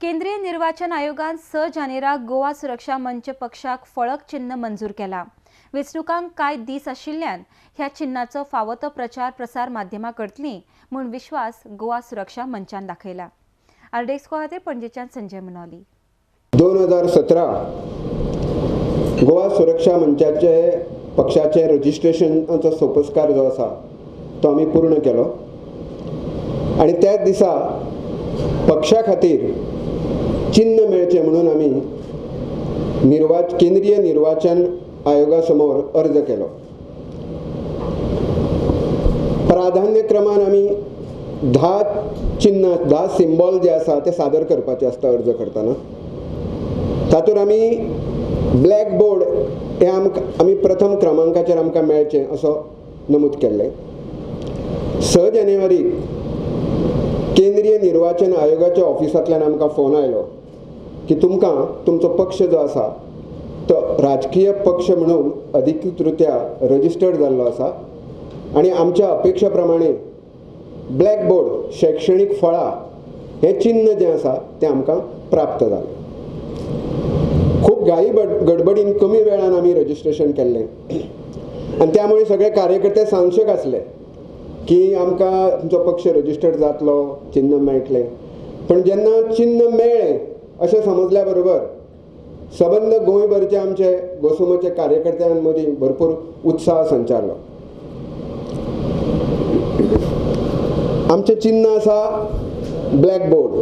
केंद्रीय निर्वाचन आयोगान 6 जानेराक गोवा सुरक्षा मंच पक्षाक फळक चिन्ह मंजूर केला। वेंचणुकांक कांय दीस आशिल्ल्यान ह्या चिन्हाचो फावो तो प्रचार प्रसार माध्यमां करतलीं म्हूण विश्वास गोवा सुरक्षा मंचान दाखयला। आरडीएक्स खातीर पणजेच्यान संजय मुनोली। 2017 गोवा सुरक्षा मंचाचे पक्षाचे रजिस्ट्रेशनाचो सोपस्कार जो आसा तो आमी पूर्ण केलो आनी त्याच दिसा पक्षा खातीर चिन्ह मेळचें म्हणून आमी केंद्रीय निर्वाचन आयोगा समोर अर्ज केलो। प्राधान्यक्रमान आमी 10 चिन्ह 10 सिंबॉल जे आसा ते सादर करपाचे आसता अर्ज करतना। तातूंत आमी ब्लॅक बोर्ड हे आमी प्रथम क्रमांकाचेर आमकां मेळचें असो नमूद केल्लें। 6 जानेवारीक केंद्रीय निर्वाचन आयोगाच्या ऑफिसांतल्यान आमकां फोन आयलो की तुमकां तुमचो पक्ष जो आसा तो राजकीय पक्ष म्हणून अधिकृतरित्या रजिस्टर्ड जाल्लो आसा आनी आमच्या अपेक्षा प्रमाणे ब्लॅक बोर्ड शैक्षणीक फळां हें चिन्ह जें आसा तें आमकां प्राप्त जालें। खूब घाई गडबडीन कमी वेळान आमी रजिस्ट्रेशन केल्लें आनी त्यामुळे सगळे कार्यकर्ते सांशेक आसले की आमकां तुमचो पक्ष रजिस्टर्ड जातलो, चिन्ह मेळटलें। पण जेन्ना चिन्ह मेळ्ळें अशें समजल्या बरोबर सबंद गोंयभरचे आमचे गोसुमाचे कार्यकर्त्यां मदीं भरपूर उत्साह संचारलो। आमचें चिन्ह आसा ब्लॅक बोर्ड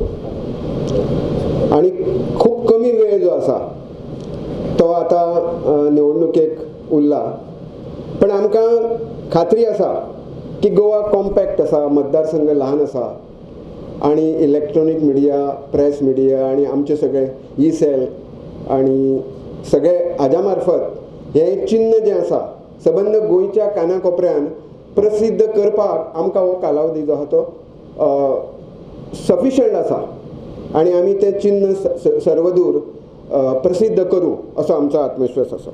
आनी खूब कमी वेळ जो आसा तो आतां निवडणुकेक उरला, पण आमकां खात्री आसा की गोवा कॉम्पॅक्ट आसा, मतदारसंघ ल्हान आसा आनी इलेक्ट्रॉनीक मिडिया, प्रेस मिडिया आनी आमचे सगळे ई सेल आनी सगळे हाज्या मार्फत हें चिन्ह जें आसा सबंद गोंयच्या काना कोपऱ्यान प्रसिद्ध करपाक आमकां हो कालावधी जो आसा तो सफिशंट आसा आनी आमी तें चिन्ह सर्वदूर प्रसिद्ध करूं असो आमचो आत्मविश्वास आसा।